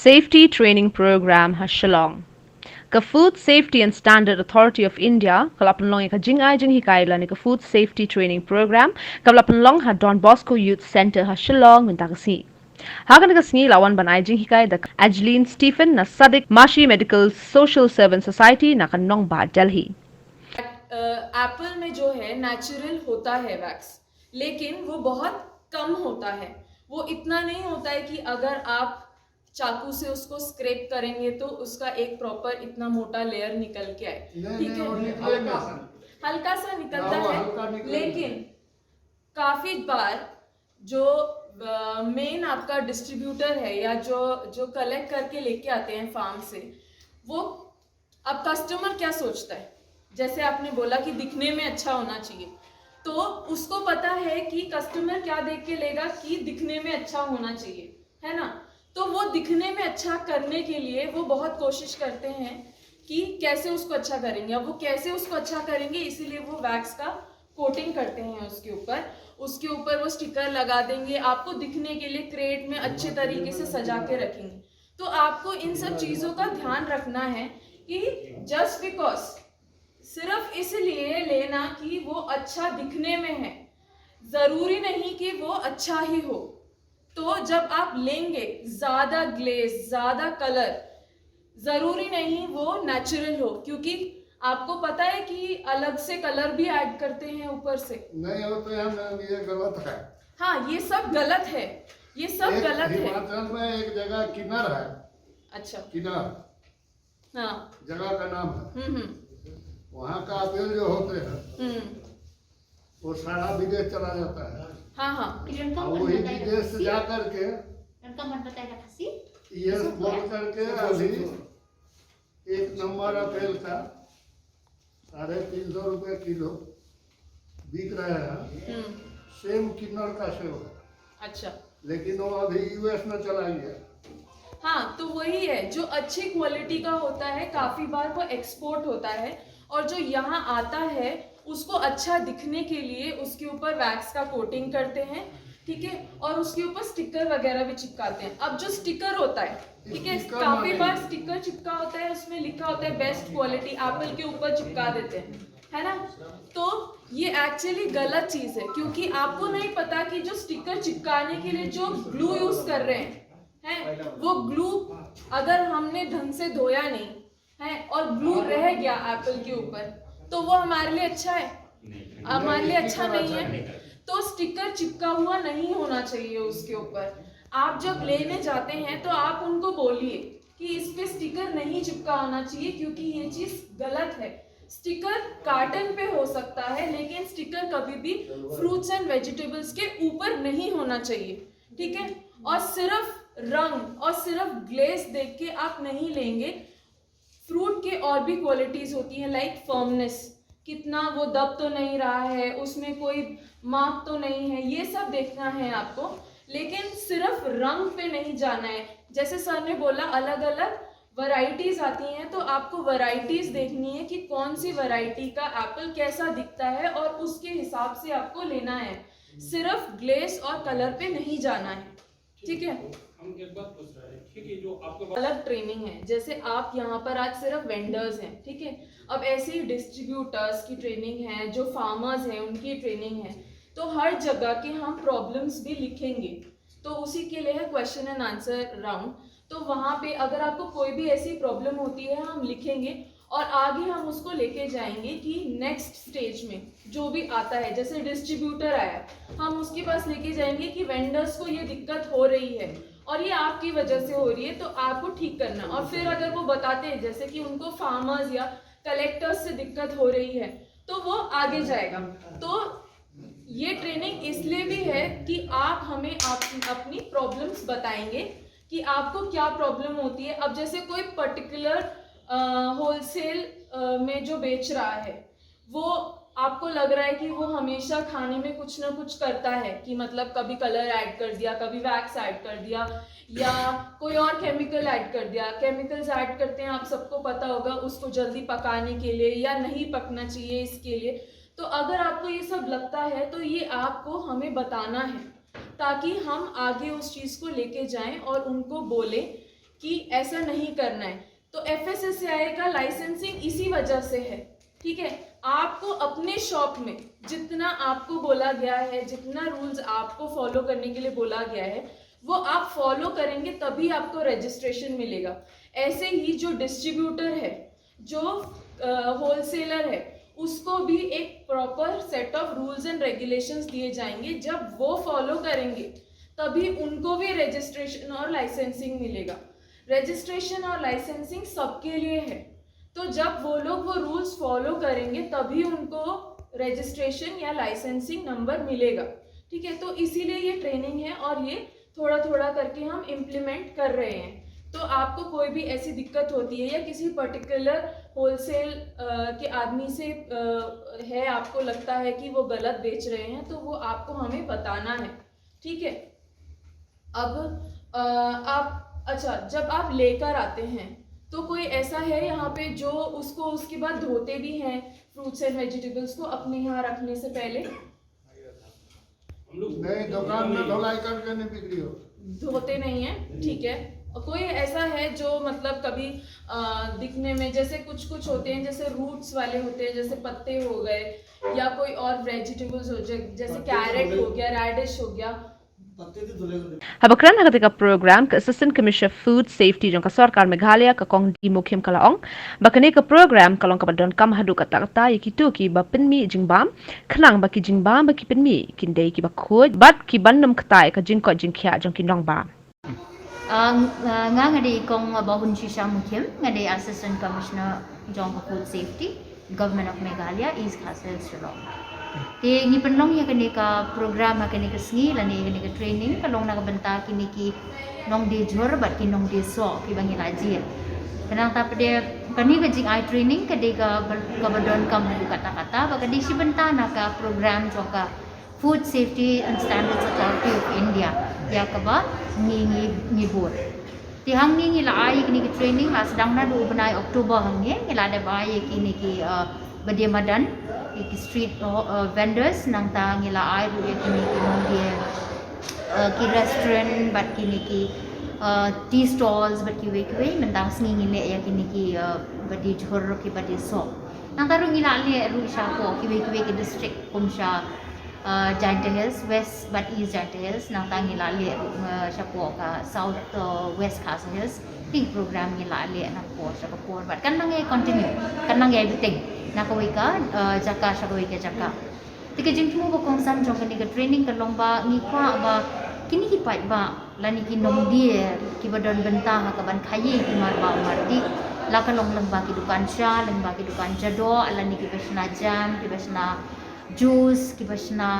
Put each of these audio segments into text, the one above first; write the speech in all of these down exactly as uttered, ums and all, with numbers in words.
Safety Training Program ha Shillong. Ka Food Safety and Standard Authority of India ka la pynlong ïa ka jingai jinghikai lane ka Food Safety Training Program kaba la pynlong ha Don Bosco Youth Centre ha Shillong mynta ka sngi. Ha kane ka sngi la wan ban ai jinghikai da Angeline Stephen na Sadiq Mashi Medical Social Servant Society na ka Nongbah, Delhi. एप्पल में जो है नेचुरल होता है वैक्स, लेकिन वो बहुत कम होता है। वो इतना नहीं होता है कि अगर आप चाकू से उसको स्क्रैप करेंगे तो उसका एक प्रॉपर इतना मोटा लेयर निकल के आए। नहीं, ठीक नहीं, वो है, निकलेगा। हल्का सा निकलता हाँ, वो है, हल्का निकलेगा। लेकिन काफी बार जो मेन आपका डिस्ट्रीब्यूटर है या जो जो कलेक्ट करके लेके आते हैं फार्म से, वो अब कस्टमर क्या सोचता है, जैसे आपने बोला कि दिखने में अच्छा होना चाहिए, तो उसको पता है कि कस्टमर क्या देख के लेगा कि दिखने में अच्छा होना चाहिए, है ना? तो वो दिखने में अच्छा करने के लिए वो बहुत कोशिश करते हैं कि कैसे उसको अच्छा करेंगे। अब वो कैसे उसको अच्छा करेंगे, इसीलिए वो वैक्स का कोटिंग करते हैं उसके ऊपर। उसके ऊपर वो स्टिकर लगा देंगे, आपको दिखने के लिए क्रेट में अच्छे तरीके से सजा के रखेंगे। तो आपको इन सब चीज़ों का ध्यान रखना है कि जस्ट बिकॉज सिर्फ इसलिए लेना कि वो अच्छा दिखने में है, ज़रूरी नहीं कि वो अच्छा ही हो। तो जब आप लेंगे, ज़्यादा ग्लेज, ज़्यादा कलर, ज़रूरी नहीं वो नेचुरल हो, क्योंकि आपको पता है कि अलग से कलर भी ऐड करते हैं ऊपर से। नहीं, वो तो यार मैम, ये गलत है। हाँ, ये सब गलत है, ये सब एक गलत है। हिमाचल में एक जगह किन्नर है, अच्छा, किन्नर हाँ, जगह का नाम है। हम्म हम्म वहाँ का अपील जो होते हैं, हम्म, वो सारा विदेश चला जाता है। हाँ हाँ, और वही विदेश से जा करके उनका मन बताएगा खासी। ये बोल करके अभी एक नंबर अपेल का साढ़े तीन सौ रुपये किलो बिक रहा है। हम्म, सेम किन्नर का सेव है, अच्छा। लेकिन वो अभी यूएस में चला गया। हाँ, तो वही है, जो अच्छी क्वालिटी का होता है, काफी बार वो एक्सपोर्ट होता है, और जो यहाँ आता है, उसको अच्छा दिखने के लिए उसके ऊपर वैक्स का कोटिंग करते हैं, ठीक है, और उसके ऊपर स्टिकर वगैरह भी चिपकाते हैं। अब जो स्टिकर होता है, ठीक है, स्टिकर काफी माने? बार स्टिकर चिपका होता है, उसमें लिखा होता है बेस्ट क्वालिटी, एप्पल के ऊपर चिपका देते हैं, है ना? तो ये एक्चुअली गलत चीज है, क्योंकि आपको नहीं पता कि जो स्टिकर चिपकाने के लिए जो ग्लू यूज कर रहे हैं, हैं, वो ग्लू अगर हमने ढंग से धोया नहीं है और ग्लू रह गया एप्पल के ऊपर, तो वो हमारे लिए अच्छा है? हमारे लिए अच्छा नहीं है। तो स्टिकर चिपका हुआ नहीं होना चाहिए उसके ऊपर। आप जब लेने जाते हैं तो आप उनको बोलिए कि इस पे स्टिकर नहीं चिपका होना चाहिए, क्योंकि ये चीज गलत है। स्टिकर कार्टन पे हो सकता है, लेकिन स्टिकर कभी भी फ्रूट्स एंड वेजिटेबल्स के ऊपर नहीं होना चाहिए, ठीक है? और सिर्फ रंग और सिर्फ ग्लेज देख के आप नहीं लेंगे। फ्रूट के और भी क्वालिटीज होती हैं, लाइक फर्मनेस, कितना वो दब तो नहीं रहा है, उसमें कोई मार्क तो नहीं है, ये सब देखना है आपको। लेकिन सिर्फ रंग पे नहीं जाना है। जैसे सर ने बोला, अलग अलग वैरायटीज आती हैं, तो आपको वैरायटीज देखनी है कि कौन सी वैरायटी का एप्पल कैसा दिखता है और उसके हिसाब से आपको लेना है। सिर्फ ग्लेज और कलर पे नहीं जाना है, ठीक है? हम एक बात पूछ रहे हैं, ठीक है, जो आपके पास अलग ट्रेनिंग है। जैसे आप यहाँ पर आज सिर्फ वेंडर्स हैं, ठीक है, अब ऐसे ही डिस्ट्रीब्यूटर्स की ट्रेनिंग है, जो फार्मर्स हैं उनकी ट्रेनिंग है, तो हर जगह के हम प्रॉब्लम्स भी लिखेंगे। तो उसी के लिए है क्वेश्चन एंड आंसर राउंड। तो वहाँ पे अगर आपको कोई भी ऐसी प्रॉब्लम होती है, हम लिखेंगे और आगे हम उसको लेके जाएंगे कि नेक्स्ट स्टेज में जो भी आता है, जैसे डिस्ट्रीब्यूटर आया, हम उसके पास लेके जाएंगे कि वेंडर्स को ये दिक्कत हो रही है और ये आपकी वजह से हो रही है, तो आपको ठीक करना। और फिर अगर वो बताते हैं जैसे कि उनको फार्मर्स या कलेक्टर्स से दिक्कत हो रही है, तो वो आगे जाएगा। तो ये ट्रेनिंग इसलिए भी है कि आप हमें आप, अपनी प्रॉब्लम्स बताएंगे कि आपको क्या प्रॉब्लम होती है। अब जैसे कोई पर्टिकुलर होलसेल में जो बेच रहा है, वो आपको लग रहा है कि वो हमेशा खाने में कुछ ना कुछ करता है, कि मतलब कभी कलर ऐड कर दिया, कभी वैक्स ऐड कर दिया, या कोई और केमिकल ऐड कर दिया। केमिकल्स ऐड करते हैं, आप सबको पता होगा, उसको जल्दी पकाने के लिए या नहीं पकना चाहिए, इसके लिए। तो अगर आपको ये सब लगता है तो ये आपको हमें बताना है, ताकि हम आगे उस चीज़ को लेके जाएं और उनको बोलें कि ऐसा नहीं करना है। तो एफएसएसएआई का लाइसेंसिंग इसी वजह से है, ठीक है। आपको अपने शॉप में जितना आपको बोला गया है, जितना रूल्स आपको फॉलो करने के लिए बोला गया है, वो आप फॉलो करेंगे तभी आपको रजिस्ट्रेशन मिलेगा। ऐसे ही जो डिस्ट्रीब्यूटर है, जो होलसेलर है, उसको भी एक प्रॉपर सेट ऑफ रूल्स एंड रेगुलेशंस दिए जाएंगे। जब वो फॉलो करेंगे तभी उनको भी रजिस्ट्रेशन और लाइसेंसिंग मिलेगा। रजिस्ट्रेशन और लाइसेंसिंग सबके लिए है। तो जब वो लोग वो रूल्स फॉलो करेंगे तभी उनको रजिस्ट्रेशन या लाइसेंसिंग नंबर मिलेगा, ठीक है। तो इसीलिए ये ट्रेनिंग है और ये थोड़ा थोड़ा करके हम इम्प्लीमेंट कर रहे हैं। तो आपको कोई भी ऐसी दिक्कत होती है या किसी पर्टिकुलर होलसेल के आदमी से अ, है, आपको लगता है कि वो गलत बेच रहे हैं, तो वो आपको हमें बताना है, ठीक है। अब अ, आप, अच्छा, जब आप लेकर आते हैं तो कोई ऐसा है यहाँ पे जो उसको उसके बाद धोते भी हैं फ्रूट्स एंड वेजिटेबल्स को अपने यहाँ रखने से पहले? नहीं, दुकान में धुलाई करके नहीं बिक्री हो। धोते नहीं है, ठीक है। और कोई ऐसा है जो मतलब कभी अ, दिखने में जैसे कुछ कुछ होते हैं, जैसे रूट्स वाले होते हैं, जैसे पत्ते हो गए या कोई और वेजिटेबल्स हो गए, जैसे कैरेट हो गया, रेडिश हो गया। Haba kren ha kata ka program ka Assistant Commissioner Food Safety jong ka sorkar Meghalaya ka Kong D Mukhim ka la ong ba kane ka program ka long kaba donkam haduh katta katta ïa kito kiba pynmih jingbam khnang ba ki jingbam ba ki pynmih kin dei kiba khuid bad kiban nym ktai ka jingkoit jingkhiah jong ki nongbam. Ah, nga nga dei Kong Bahun Shisha Mukhim, nga dei Assistant Commissioner jong ka Food Safety, Government of Meghalaya, East Khasi Hills, Shillong. Te ngi pynlong ïa kane ka program ha kane ka sngi lane ïa kane ka training ka long na ka bynta kine ki nongdie jhur bad ki nongdie soh kiba ngi la jied. Ka nangta pat de kane ka jingai training ka dei kaba donkam haduh katta katta bad ka dei shi bynta na ka program jong ka Food Safety and Standards Authority of India ïa kaba ngi ngi ngi bud. Te hangne ngi la ai kine ki training la sdang naduh u bnai October hangne ngi la dep ai ïa kine ki ba die madan, ki street vendors, nangta ngi la ai ruh ïa kine ki nongdie ki restaurant bad kine ki tea stalls bad kiwei kiwei, mynta ka sngi ngi leh ïa kine ki ba die jhur ki ba die soh. Nangta ruh ngi la leh ruh shapoh kiwei kiwei ki district kum sha Jaintia Hills West bad East Jaintia Hills, nangta ngi la leh ruh shapoh ka South West Khasi Hills. Te program ngi la leh na ka por sha ka por bad kan nang ïa continue, kan nang ïa bteng na kawei ka jaka sha kawei ka jaka. Te ka jingthmu ba kongsan jong kane ka training ka long ba ngi kwah ba kine ki paidbah lane ki nongdie kiba don bynta ha kaban khaii ki marbah mardih, la ka long lyngba ki dukan sha, lyngba ki dukan shadoh lane kiba shna jam, kiba shna juice, kiba shna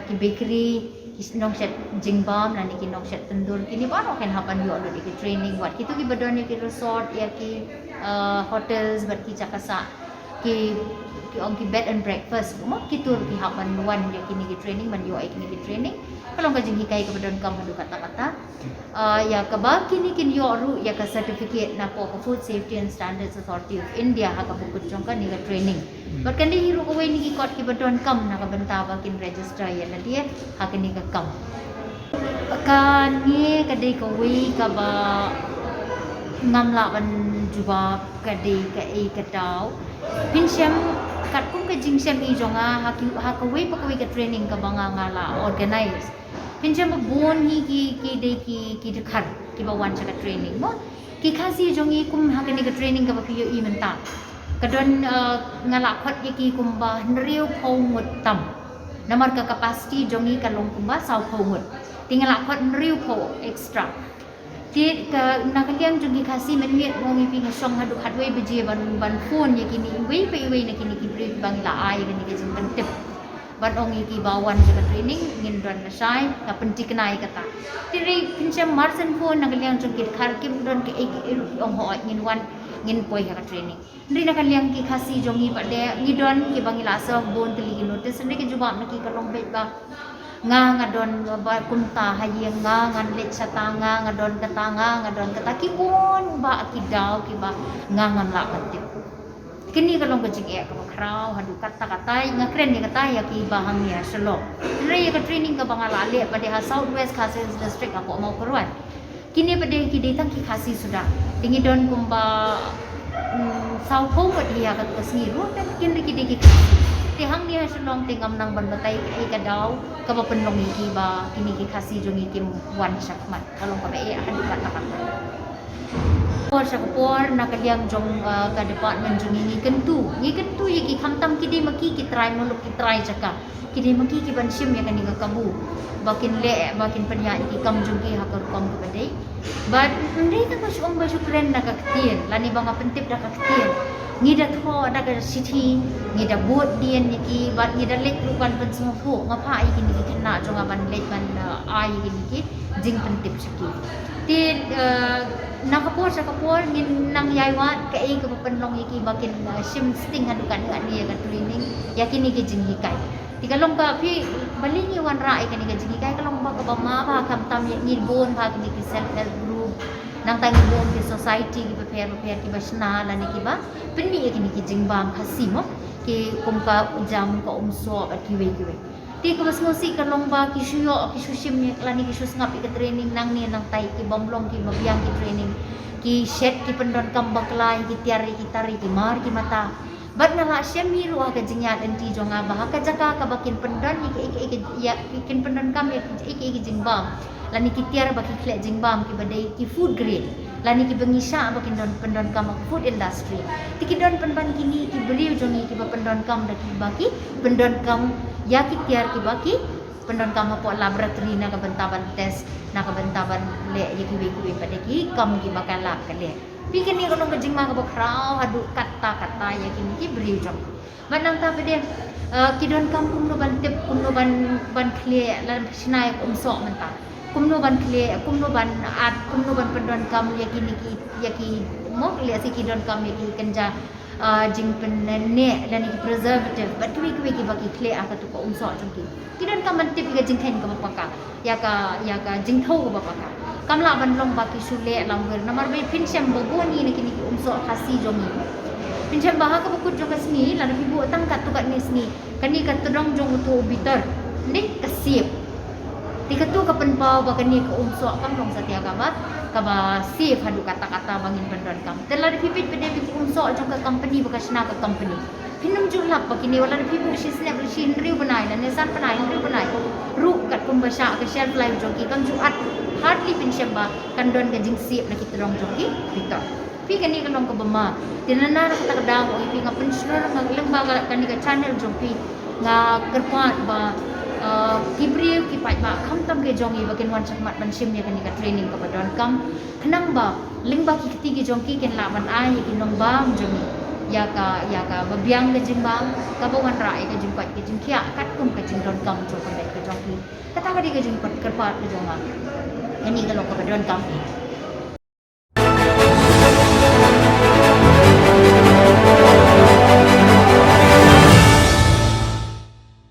ki bakery, ki nongshet jingbam lane ki nongshet tyndur, kine baroh kin hap ban ïoh lut ïa ki training. Wat kito kiba don ïa ki resort, ïa ki hotels bad ki jaka sah, ki ki ong ki bed and breakfast, mo, kito ruh ki hap ban wan ïa kine ki training, ban ïoh ïa kine ki training. Ka long ka jinghikai kaba donkam haduh katta katta. Ïa kaba kine kin ïoh ruh ïa ka certificate napoh ka Food Safety and Standards Authority of India ha kaba kut jong kane ka training. Bad kane hi ruh kawei na ki kot kiba donkam na ka bynta ba kin register ïa lade ha kane ka kam. Kane ka dei kawei kaba ngam lah ban jubab ka dei kaei ka daw. Phin shem katkum ka jingshem hi jong nga ha kawei pa kawei ka training kaba nga nga la organize. Phin shem ba bun hi ki ki dei ki ki dkhar kiba wan sha ka training, mo. Ki Khasi jong ngi kum ha kane ka training kaba phi ïohi mynta ka don, nga la khot ïa ki kumba hynriewphew ngut tam. Namar ka capacity jong ngi ka long kumba sawphew ngut. Te nga la khot hynriewphew extra. Te ka na ka liang jong ki Khasi mynmiet nga ong ïa phi nga shong haduh khatwei baje ban ban phone ïa kine iwei pa iwei na kine ki briew kiba ngi la ai ïa kane ka jingpyntip. Ban ong ïa kiba wan jong ka training ngin don lashai, nga pynthikna ïa kata. Te hynrei phin shem mar shen phone na ka liang jong ki dkhar kim don kaei kaei ruh ki ong hooid ngin wan, ngin poi ha ka training. Hynrei na ka liang ki Khasi jong ngi pat de ngi don kiba ngi la serve bun tylli ki notice, hynrei ka jubab na ki ka long beit ba nga nga don ba kumta ha ïing, nga ngan leit shata, nga nga don kata, nga nga don kata, ki bun bah ki daw kiba nga ngam lah ban tip. Kane ka long ka jingeh kaba khraw haduh katta katta. Nga kren ïa kata ïa kiba hangne ha Shillong. Hynrei ïa ka training kaba nga la leh pat de ha South West Khasi Hills District hapoh Mawkyrwat, Kine pat de ki dei tang ki Khasi suda. Te ngi don kumba, mm, saw phew ngut hi ha katu ka sngi ruh, te kin dei ki dei ki Khasi. Te hangne ha Shillong te ngam nang ban batai kaei ka daw kaba pynlong ïa ki ba kine ki Khasi jong ngi kim wan shakhmat. Ka long kaba eh haduh katta katta. Por sha ka por na ka liang jong, uh, ka department jong ngi, ngi kyntu. Ngi kyntu ïa ki, khamtam ki dei ma ki ki trai muluk, ki trai jaka. Ki dei ma ki ki ban shim ïa kane ka kabu ba kin leh, ba kin pynïaid ïa ki kam jong ki ha ka rukom kaba dei. Bad ym dei tang ba shu ong ba shu kren da ka ktien lane ba nga pyntip da ka ktien. Ngi da thoh da ka shithi, ngi da bud dien ïa ki, bad ngi da leit ruh ban pynsngewthuh, nga phah ïa kine ki khynnah jong nga ban leit ban, uh, ai ïa kine ki jingpyntip sha ki. Te, uh, na ka por sha ka por ngin nang ïai wad kaei kaba pynlong ïa ki ba kin, uh, shim sting haduh katne katne ïa ka training ïa kine ki jinghikai. Te ka long ka phi, balei ngi wanrah ïa kane ka jinghikai, ka long ba kaba ma bha, khamtam ïa ngi bun bha kine ki self help group, nangta ngi bun ki society kiba pher bapher kiba shna lane kiba pynmih ïa kine ki jingbam Khasi mo, ki kum ka Ujam, ka Umsoh bad kiwei kiwei. Te kaba sngewsih ka long ba ki shu ïoh, ki shu shim ïa lane ki shu sngap ïa ka training nangne nangtai, ki bym long kiba biang ki training, ki shet, ki pyndonkam bakla ïa ki tiar, ïa ki tar, ïa ki mar, ki mata. Bad nga la shem hi ruh ha ka jingïaid lynti jong nga ba ha ka jaka kaba kin pyndon ïa ki, ïa ki, ïa ki, ïa ki, kin pyndonkam ïa ki, ïa ki, ïa ki jingbam lane ki tiar ba ki khleh jingbam kiba dei ki food grade lane kiba ngi shah ba kin don pyndonkam ha ka food industry. Te ki don pynban kine ki briew jong ngi kiba pyndonkam da kiba ki pyndonkam ïa ki tiar kiba ki pyndonkam hapoh laboratory na ka bynta ban test, na ka bynta ban leh ïa kiwei kiwei pat de ki kam kiba ka lab ka leh. Phi, kane ka long ka jingma kaba khraw haduh katta katta ïa kine ki briew jong. Bad nangta pat de, eh, ki donkam kumno ban tip, kumno ban, ban khleh, lane shna ïa ka Umsoh mynta. Kumno ban khleh, kumno ban at, kumno ban pyndonkam ïa kine ki, ïa ki mo, lehse ki donkam ïa ki kynja, eh, jingpynneh lane ki preservative bad kiwei kiwei kiba ki khleh ha katu ka Umsoh jong ki. Ki donkam ban tip ïa ka jingkheiñ kaba paka, ïa ka, ïa ka jingthew kaba paka. Kam lah ban long ba ki shu leh lamwir, namar ba phin shem ba bun hi na kine ki Umsoh Khasi jong ngi. Phin shem ba ha kaba kut jong ka sngi, lada phi buh tang katto katne sngi, kane ka tdong jong uto u bitor, ne ka siep. Te katu ka pynpaw ba kane ka Umsoh kam long satia kaba, kaba safe haduh katta katta ba ngin pyndonkam. Te lada phi peit pat de ki Umsoh jong ka company ba ka shna ka company, phin ym ju lap ba kine, wat lada phi buh shi snem, shi hynriew bnai lane san bnai, hynriew bnai ruh, katkum ba shah ka shelf life jong ki, kam ju at, hardly phin shem ba kan don ka jingsiep na ki tdong jong ki bitor. Phi, kane ka long kaba ma. Te na, na kata ka daw, ong ïa phi, nga pynshlur, nga lyngba ka, kane ka channel jong phi, nga kyrpad ba, uh, ki briew, ki paidbah khamtam ki jong ngi ba kin wan shakhmat ban shim ïa kane ka training kaba donkam. Khnang ba lyngba ki kti ki jong ki kin lah ban ai ïa ki nongbam jong ngi ïa ka, ïa kaba biang ka jingbam, kaba wanrah ïa ka jingkoit ka jingkhiah katkum ka jingdonkam jong ka met ka jong ki. Kata ka dei ka jingkyrpad ka jong nga. Kane ka long kaba donkam.